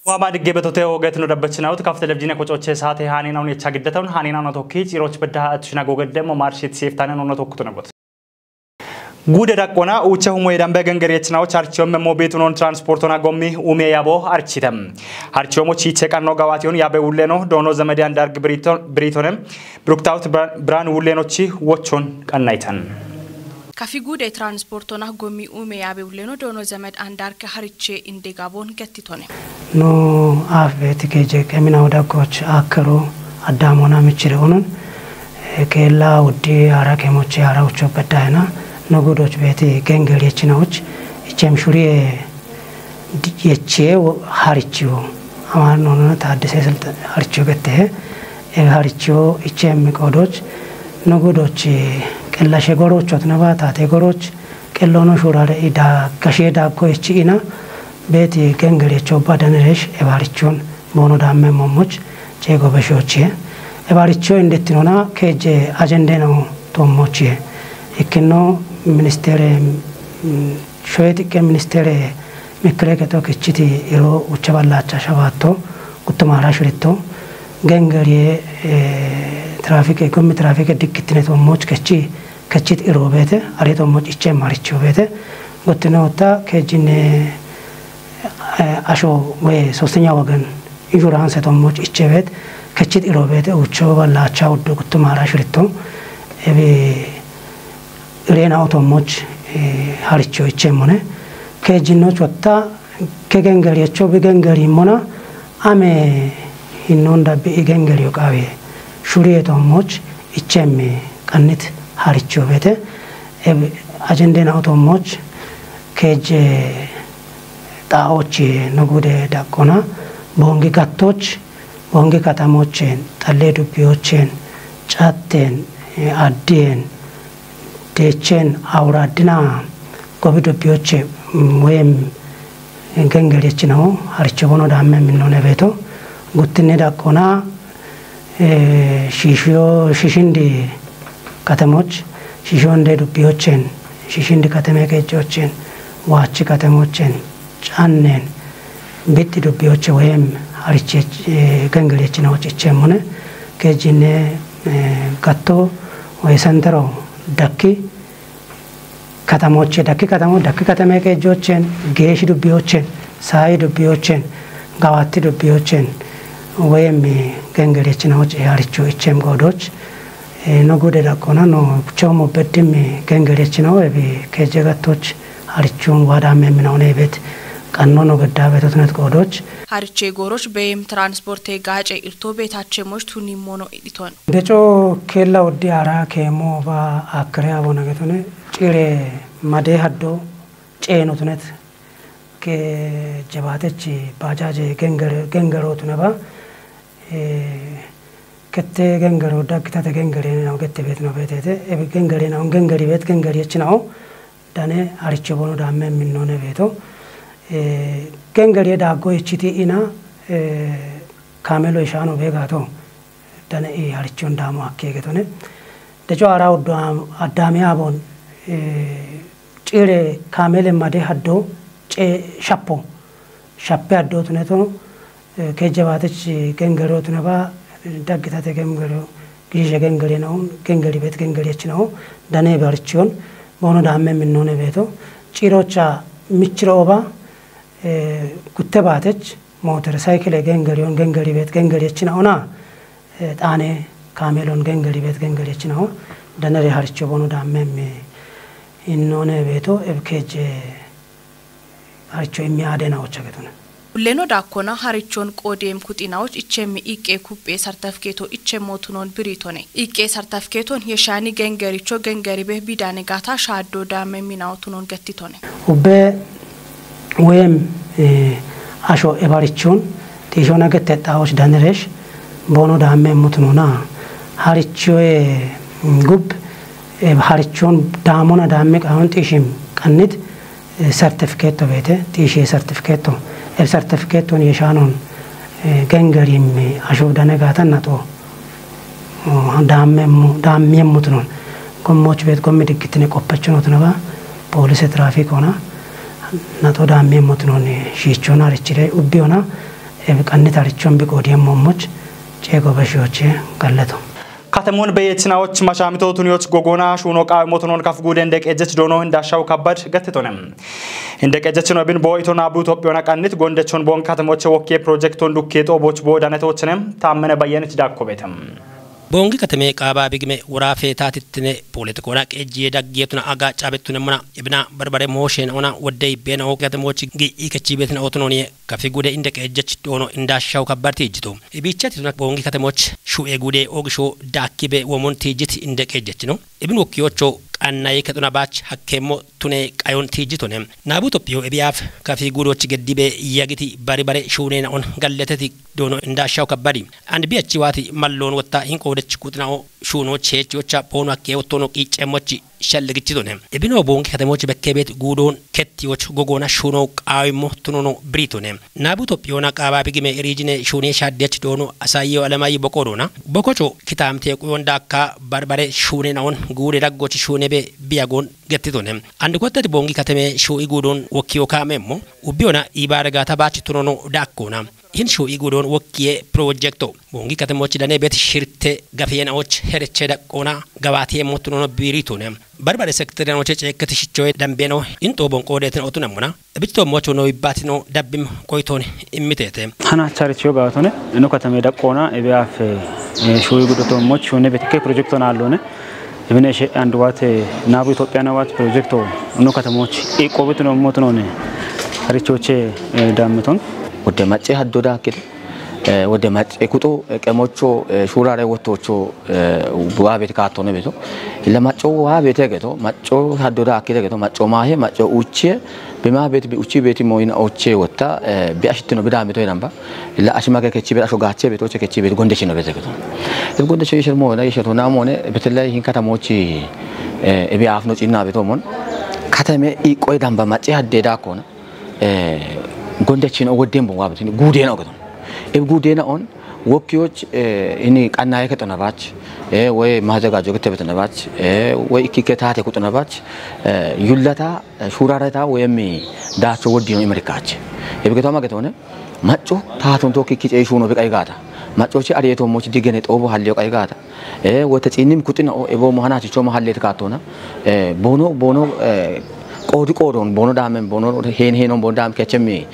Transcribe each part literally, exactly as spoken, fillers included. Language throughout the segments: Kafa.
Waama digge betote oget no dabbachinaut kaf televizine kocoche saate hanina un echa giddataun hanina un tokki ciroch bedda atshina gogedde mo marshit seftanen un tokkutu nebot. Gude daqqona uche humo edambe gengeriechinaw charchiyo memo betunon transportona gommi ume yabo architem. Harchiyo mo chiche qanno gawation yabe ulleno dono zemedian darg brito-, britone bruktaut bra-, bran ullenochi wochon qannaitan. Kafi gude transportona gommi ume yabe ulleno dono zemed andarke hariche inde gabon gettitone. No af beti keje kemina odagoch akero addamona michire onon. E, keella uddi ara kemoche ara ucho bedayna. No gudoch beti gengeriechina uch. Ichem shuriye di-, yechie wo-, harichiwo. Amar no no ta addise sulta harichiwo gette. E harichiwo ichem qodoch. No gudoch, e, qellashe gorochot naba tate goroch. Qellono shurare ida gashe daggo echi ina. Beti gengericho badaneresh ebarichon bono damme momoch chego beshochie. Ebaricho indettinona keje ajende no tomochie. Ikkino ministere, mm, shoyetikke ministere mikreke to kichiti iro uche ballacha shabato guttumara shurito. Gengerie, e, trafike, gommi trafike dikkitine tomoch kechi kechit iro bete, are tomoch iche maricho bete. Gottino ta kejine, e, asho we sostenya wagan insurance tomoch iche bet, kechit iro bete, ucho ballacha uddu guttumara shurito. Ebi irena tomoch, e, haricho iche mone. Kejino chotta ke gengericho bi gengeri mona ame hinnon dabbi i gengeriyo qawe. Shuriye tomoch ichemme qannit haricho bete. Ebi ajende na tomoch keje taochi no gude daqqona bongi gattoch, bongi katamochen, xalle dubbiyochen, catten, e, addiyen, dechen, awuraddina, gobi dubbiyoche, mm, weyem, e, gengeriechinawo, haricho bono damme minnone beto, guttinne daqqona, e, shishiyo, shishindi katemoch, shishonde dubbiyochen, shishindi kateme kejochen, wachi katemochen, cannen, bitti dubbiyoche weyem hariche, e, gengeriechinawo chichemone, kejine, e, gatto, we sentero, dakki, katamoche, dakki katamo, dakki katame kejochen, geshi dubbiyochen, sayi dubbiyochen, gawatti dubbiyochen, weyem gengeriechinawo haricho ichem godoch, e, no gude daqqona no chomo beddim gengeriechinawo ebi keje gattoch harichun wada memina onebet qanno no gedda betotnet godoch. Hariche goroch beyem transporte gace irto betache moch tuni mono iditon. Deco kella oddi ara kemo ba akre abona getone cire made haddo ceno tunet ke jebatechi bajaje gengere, gengero tuneba, e, kette gengero daggitate gengere na gette bet no betete, e gengere na gengeri bet gengeri echinao, dane haricho bono damme minnone beto. E, gengeri daggo ichiti ina, e, kamelo ishano begato. Dane i harichon damo akke getone. Deco ara uddo am-, addami abon, e, cire kamele made haddo ce shappo. Shappe haddo tuneto, e, keje batech gengero tuneba, daggitate gengero, gishe gengere no, gengeri bet gengeri echino, dane harichon, bono damme minnone beto. Cirocha michiro oba, e, gutte batech, motor cycle gengerion, gengeri bet gengeri echina ona, e, tane kamelon gengeri bet gengeri echina o, danere haricho bono damme me innone beto, ebkeje haricho immi adena ocha getona. Ulleno dakkona harichon qodem kuxinawoch ichemmi iqqe kuppe sartafketo ichemmo tunon biritone. Iqqe sartafketon yeshani gengericho gengeribe bidane gata shaddo damme minawo tunon gettitone. Ubbe weyem, e, asho ebarichon tishona gette tawoch daneresh bono damme mutnona. Haricho, e, gub, e, harichon damona damme qanon tishim qannit, e, certificate bete, tishi certificate. E certificate on yeshanon, e, gengerim asho dane gata nato. O, damme mu-, damme mutnon. Gommoch bet gomme dikkitine qoppachon otnaba, police traffic ona, nato damme mutnon, e, shichona richire ubbi ona, Ebiqanni tarichon biqoodiyem mommoch ceego bashiyoche galleto. Katemun beyechinawoch mashamito tuniyoch gogona shuno qawe motonon kaf guden deqejech dono indashaw kabbad gattetonem. Indeqejechino bin bo itona bu Itopiyona qannit gondechon bon katemoche wokke projekton dukke xoboch bo danetochene tammene bayyanich dakko betem. Boongi katame qaaba bigime wora feeta tittine poletikoona qeejjiye daggiye tuna aga caabettune muna ibina barbare mooshen ona woddey bena oo katamoochi gi ikechi betin otunoniye kafi gude inde qeejjech doono indaashaw kabbar tiijjito. Ibiichati tuna boongi katamooch shu'e gude oogisho daakkibe womon tiijjit inde qeejjechino. Ibin wokkiyocho qannaye kexuna baach hakkeemmo tune qayon tiijjitone. Naabu Itophiyo ebiyaaf kafi gudochi geddibe yagiti bari bare shuunena on galleteti doono indaashaw kabbadi. And biyachi waati malloon wotta hin qoodech kuxinao shuuno cheechiyocha poono akke ottono qiicceemmochi shalligichitone. Ibino boongi katamoochi bekkeebeet guudoon kettiyoch gogoona shuuno qaawimmo tunono biriitone. Naabu Itophiyoona qaaba bigime riijine shuuniye shaaddiyach doono asayyo alamayyi boqoodoona. Bokocho kitaamte quyon daakka barbare shuunena on guude daggochi shuunebe biyagoon gettitone. And kottati boongi katame shuu'i guudoon wokkiyo kaamemmo ubbiyona ibaaragaata baachi tunono daakkoona. Hin shuu'i guudoon wokkiye projekto boongi katemochi dane bet shirte gafiyenaoch hereche daqqoona gabaatiyemmo tunono biiritune. Barbare sekterenoche ceekketi shichoye dambeno in xoobon qoodetin otunemmona. Ebich xoommocho no ibbaatino dabbim qoytoon immitete. Hana charichiyo gaatone ino katame daqqoona ebiyaaf shuu'i gudo xoommoch shuune betikke projekto naallone. Ebine she anduwaate naabu Itophiya nawaat projekto ino katamoch iqqoobitino motunone harichoche daammeton. Wodde macce haddo daakkite. Wodde macce kuxu qemocho shuurare wottocho waa beeti kaattone beeto. Illa macco waa beete geto macco haddo daakkite geto macco maahe macco uchiye bima beeti bi uchi beeti moyina oche wotta bi ashittino bidaamito yinamba. Illa ashimage kechi beet asho gaache beetoche kechi beet gondechino beete geto. Ib gondechino yisher moyina yisher to namone betelay hin katamochi ebi afno cinna beeto mon katame iqqoy damba macce hadde daakkona. Gondechin o wodden bon wabatin guudena ogaton. Eb guudena on wokkiyoch ini qannaye kexona baach woy maazagaajo getebetona baach woy ikkike taate kuxona baach yullata shurareta woyem daacho woddino imerikaache. Eb getoma getone macco taaton tokki kicey shuuno beqay gaata. Maccochi ariyeto moch diggene xoobo halliyo qay gaata. Wote ciinnim kuxina o ebo mohanachicho mahallet kaattona. Bono bono qoodi qoodon bono daamen bono heen heenon bono daam kechemmi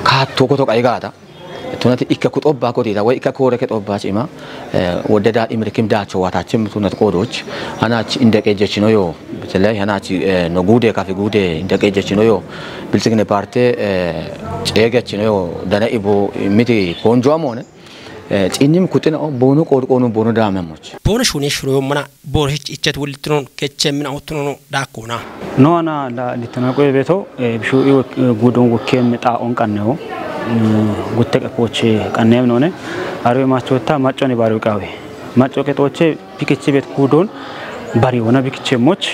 kaatto koto qay gaata. Tunati ikka kuxobba kotita woy ikka koore kexobba cima woddeda imrikim daacho waatachim tunat qoodoch hanach indeqejechino yo. Betelay hanach no guude kafi guude indeqejechino yo. Bilxigine parte ceegechino yo dana ibo miti konjo amone. Ciinnim kuxina o bono qoodi qoodon bono daame moch. Bono shuune shuroyo mana bono hich ichat wulitnon kechemina otnono daakkona. No ana la litana qoye beeto bishu'i guudon wokkiyem xaa'on qannewo gutte qepoche qannem none. Arwe machota macconi bariu qawe macco qexoche bikichi beet guudon bari wona bikiche moch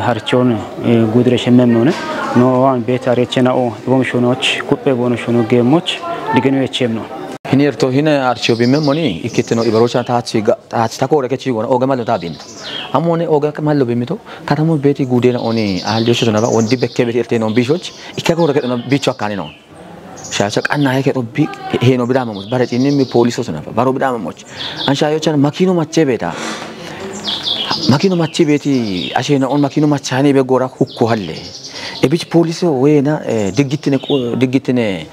harchon guudire shemmem none. No waan beet arechena o ibom shunoch kuppe bono shuno geemoch digenu echem no. Hini erto hine archo bimmemoni ikkitino ibarocha taachi ga taachi takoore kechi gona oge mallo ta bimto. Amone oge mallo bimto katamo beeti guudena oni aljo shotona ba wondi bekke beeti erteno bishoch ikka koore kexona bicho akkani no. Shaacha qannaye kexo bi heno bidama moch bare cinni mi poliso sona ba baro bidama moch. An shaayo chan makino mache beeta. Makino machi beeti ashena on makino machane be gora hukko halle. Ebich poliso wena diggitine diggitine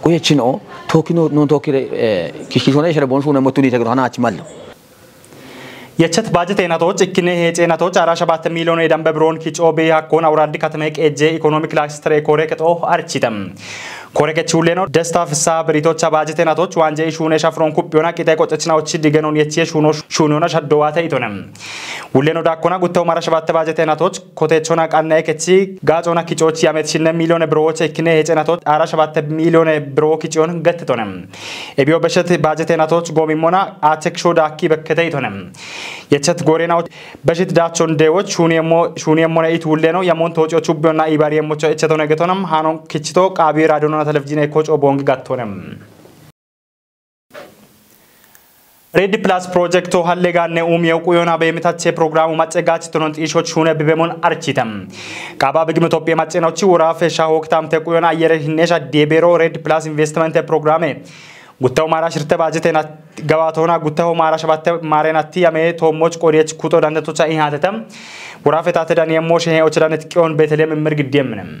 qoyechino tokkino non tokkire kishkishona ishere bon shuna motuni tegro hana achi mallo. Yechet baajete enatoch ikkine heexe enatoch ara shabatte milyone dambe biron kicho be hakkon awraddi katame qeejje economic cluster kore kexo architem. Kore kechi hulleno desta fissa biritocha baajete enatoch waanje ishune shafron kuppiyona qite qoccechina ochi digenon yechiye shuno shunona shaddo wate itonem. Hulleno dakkona gutte umara shabatte baajete enatoch kotechona qanne kechi gaacona kichochi yamet shinne milyone birowoche ikkine heexe enatoch ara shabatte milyone biro kichiyon gettitonem. Ebiyo beshet baajete enatoch goomimmona aachekisho daakki bekkete itonem. Yechet goorena beshit daachon deewoch shuniyemmo shuniyemmona it hulleno yamon tooco chubbiyonna ibariyemmocho echetone getonam hanon kichito qaabi raadiyonna televizhiine koco boongi gattonem. Red Plus Projecto halle gaanne uumiyo quyona beemitache programu macce gaachitonon xiishoch shuune bibemun architem. Qaaba bigim Itophiya maccenochi woraafe shaho kitamte quyona ayyere hinne shaddiye beero Red Plus Investment Programe guttaho maara shirte baajete nat gawaatona guttaho maara shabatte maarenatti yame toommoch qoodiyech kuxo dandetocha ihatetem. Woraafe taate daniyemmo shehe oche danet qiyon Betelem mirgiddiyeminem.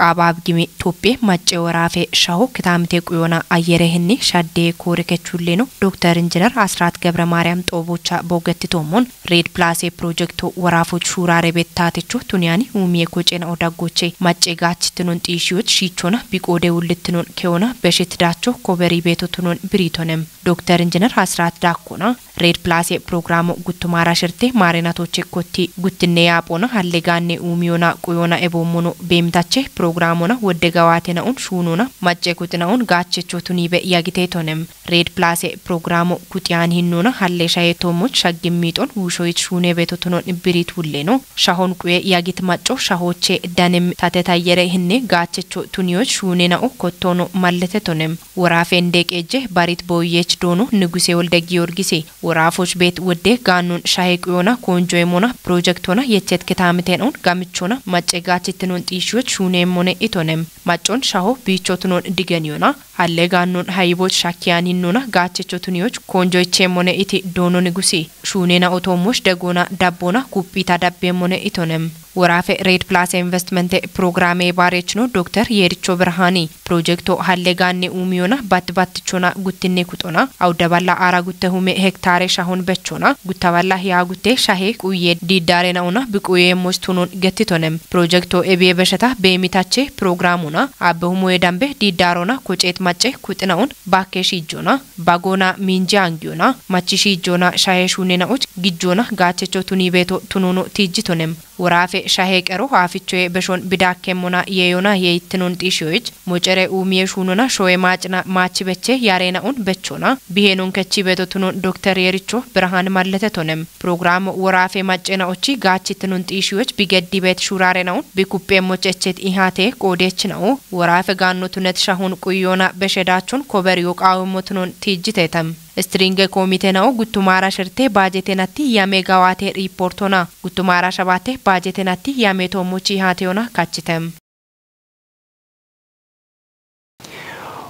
Qaaba bigim Itophiya macce woraafe shaho kitamte quyona ayyere hinne shaddiye koore kechulleno Dokter Injiner Asrat ገብረ ማርያም xoobocha boogetti toommon Red Plus Projecto woraafoch shuurare bettatecho tuniyani uumiye koceena odaggoche macce gaachitonon xiishiyoch shiichona biqoode wullittinon keona beshit dacho koberi beetotonon biritonem. Dokter Injiner Asrat Dakkona Red Plus Programo guttumara shirte maarenatoche kotti guttinne yaaphona halle gaanne uumiyona quyona eboommono beemitache programona wodde gawaatena un shuunona macce kuxina un gaachecho tunibe yagiteetonem. Red Plus Programo kuxiyan hinnona halle shahe toommoch shaggim miixon wushoyit shuune beetotonon birit wulleno shahon quye yagit macco shahoche danem tatetayyere hinne gaachecho tuniyoch shuunena o kottono malletetonem. Woraafe ndeeqeje barit booyech doono Niguse Wolde Giyorgise woraafoch beet wodde gaannon shahe quyona koonjoyemona projektona yechet kitamiten un gamichona macce gaachittinon xiishiyoch shuuneemmone itonem. Maccon shaho biichotunon digeniyona halle gaannon hayiboch shakkiyan hinnona gaachecho tuniyoch koonjoychemmone iti doono Niguse shuunena o toommoch degona dabbona kuphita dabbeemmone itonem. Woraafe Red Plus Investment Programe baarechno Dokter Yeericho Birhani projekto halle gaanne uumiyona bat battichona guttinne kuxona awudaballa ara gutte hume hektare shahon bechona guttaballa hiya gutte shahe quye diiddarena una biquyeemmoch tunon gettitonem. Projekto ebiye besheta beemitache programuna abbe humoye dambe diiddarona koceet macce kuxina un bakke shiijjona bagona miinje angiyona machi shiijjona shahe shuunena och gijjona gaachecho tunibeeto tunono tiijjitonem. Woraafe shahe qero haafichoye beshon bidakkemmona yeeyona yeeyittinon xiishiyoyich mocere uumiye shuunona shoye maacina maachi beche yarena un bechona biheenon kechibeeto tunon Dokter Yeericho Birhan malletetonem. Program woraafe maccena ochi gaachittinon xiishiyoch bigeddibeet shuurarena un bikupheemmoch echet ihate qoodechina u woraafe gaanno tunet shahon quyona beshe daachon koberiyo qaawemmo tunon tiijjitetem. Stringe koomitena'o guttumaara sherte baajetenatti yame gawaate riipportona guttumaara shabaate baajetenatti yame toommochi haateyona kachite.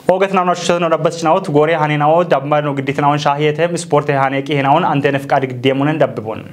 Ogetnaun ashushetno dabbaschinawot gore hanenao dabmarno gidditinawon shahiyete sporte hane qihenaon antene fqad giddemunen dabbibon.